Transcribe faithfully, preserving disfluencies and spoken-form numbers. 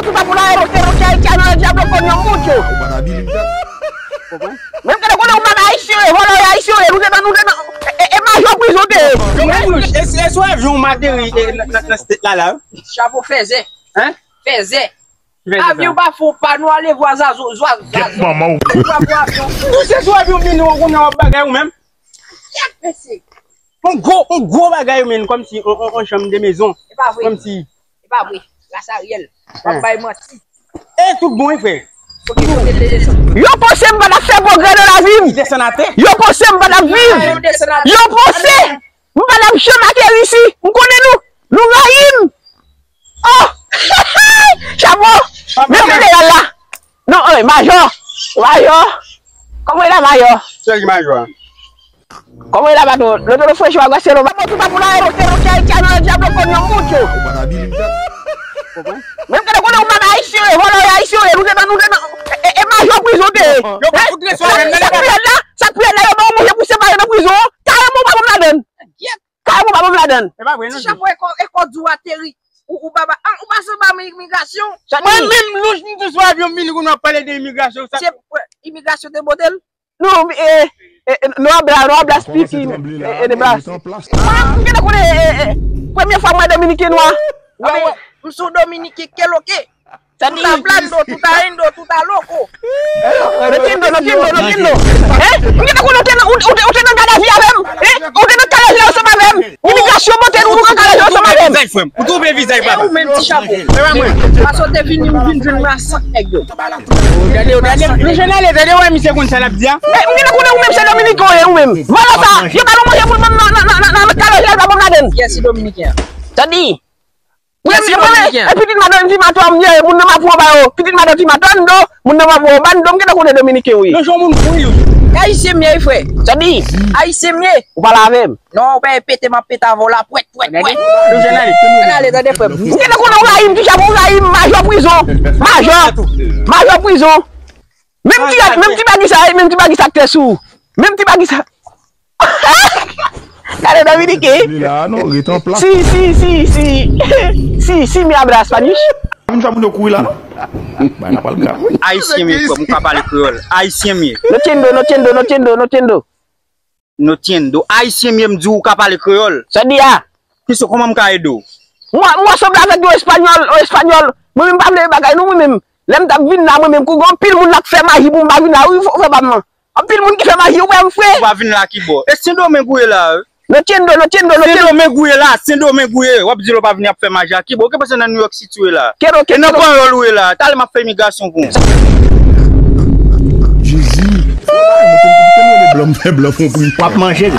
Tout pa pou la, eroke, eroke, ayiti a nan dyab, konn yon moun yo. Ou pa ta believe that. Konprann? Menm ke konnen ou pa ayisyen, e vòlè ayisyen, e nou te nan, nou te nan, e, e, e majò prizon te ye. Yo, men, e, e sou avyon m ateri, e, nan, nan, nan state la, la. Chapo fèzè. Hein? Fèzè. Fèzè sa. Avyon pa fou, pa nou ale vwa zazo, zwa, zazo. Kèt manman ou. Ou pa pou avyon. Ou se sou avyon vini, ou konnen w ap bagay ou menm. Kèt mesye. On gwo, on gwo bagay ou menm, kòmsi on, on, on chanm de mezon. E pa vre. Kòmsi. E pa vre. Ras Ariel. W ap bay manti. E tout bon, wi, frè. Yo panse m pa t ap fè pwogrè nan lavi m. Yo panse m pa t ap viv. Yo panse m pa t ap janm ateri isi. M konnen nou. Nou rayi m. Oh! Chapo! Men jeneral la! Non, oy, majò! Majò! Kòman w ye la, majò? Sèl ki majò a. Kòman w ye la, patwon? Lòt lòt fresh w a gwase lo. Patwon, tout pa pou la, eroke, eroke, ayiti a nan dyab, konn yon moun yo. Ou pa ta believe that. Konprann? Menm ke konnen ou pa ayisyen, e vòlè ayisyen, e nou te nan, nou te nan, e, e, e majò prizon te ye. Yo pa fout leson menm nan. Sa k pi rèd la, sa k pi rèd la, yo ba w manje pou separe nan prizon an. Kareman ou pa ban m ladann. Kareman ou pa ban m ladann. E pa vre, non. Ti Chapo, e kò, e kò di w ateri. Ou, ou pa, pa, ah, ou pa sanba men imigrasyon. Mwen menm, nou, nou sou avyon vini, nou ap pale de imigrasyon. Se, wè, imigrasyon te bote l. Non, e, e, e, nou ap la, nou ap la speaking, e, e, de bas. Mwen, m gentan konnen, e, e, premye fwa mwen dominiken nwa. Wè, wè. M sou dominiken, keloke. Tout a blando, tout a indo, tout a loko. No tiendo, no tiendo, no tiendo. Hein? M gentan konnen ou te nan, ou, ou te, ou te nan gadavi avè m. Hein? Ou te nan kalaj la ansanm avè m. Imigrasyon monte nou nan kalaj la ansanm avè m. Ou twouve vizaj, papa. E ou menm, Ti Chapo. E pa mwen. Paske w te vini, m vin jwenn mwen a sant nèg yo. Gade, gade. Nou jwenn ale, gade, wè, misye konn sa l ap di a. Men, m gentan konnen ou menm se dominiken ou ye, ou menm. Vòlè sa, yo ba nou manje pou l nan, nan, nan, nan, nan kalaj la, l pa ban m ladann. Kiyès ki dominiken an? Tande. Wi, mwen, e pitit madanm, ti madanm, ye, moun nan m ap pran ba yo. Pitit madanm, ti madanm, do, moun nan m ap pran ba, do, m gentan konnen dominiken, wi. Non, jan moun fou yo. Ayisyen m ye, frè. Sa di? Ayisyen m ye. Ou pale avè m? Non, ou pa pete, m ap pete avè w la, pwèt, pwèt, pwèt. Ann ale, tande, frè m. M gentan konnen ou rayi m, ti Chapo, ou rayi m, majò prizon. Majò. Majò prizon. Menm ti, menm ti bagay sa, menm ti bagay sa k te sou. Menm ti bagay sa. Gade dominiken. Li la, non, ret an plas. Si, si, si, si. Si, si, mi habla Spanish. Vin fè moun yo kouri la, non. Bay la pral grav, wi. Ayisyen m ye, frè m, ou ka pale kreyòl. Ayisyen m ye. No tiendo, no tiendo, no tiendo, no tiendo. No tiendo. Ayisyen m ye, m di w ou ka pale kreyòl. Sa di a? Kisa, kòman m ka ede w? Mwen, mwen sanble avèk yon espanyòl, yon espanyòl. Mwen menm pa vle bagay non, mwen menm. Lè m t ap vin la, mwen menm, kou gen anpil moun la k fè maji pou m pa vin la, wi, ou fè pa m nan. Anpil moun ki fè maji, ou wè m fre. Ou pa vin la kibò? E Sendomeng ou ye la, wi. No tiendo, no tiendo, no tiendo. Sendomeng ou ye la, Sendomeng ou ye. W ap di l ou pa vini ap fè maji a kibò. Ou gen panse nan New York City ou ye la? Kero, e nan Panyòl ou ye la. Talè m ap fè imigrasyon pou ou. Jezi. Blan m fè blan fon pri. W ap manje l.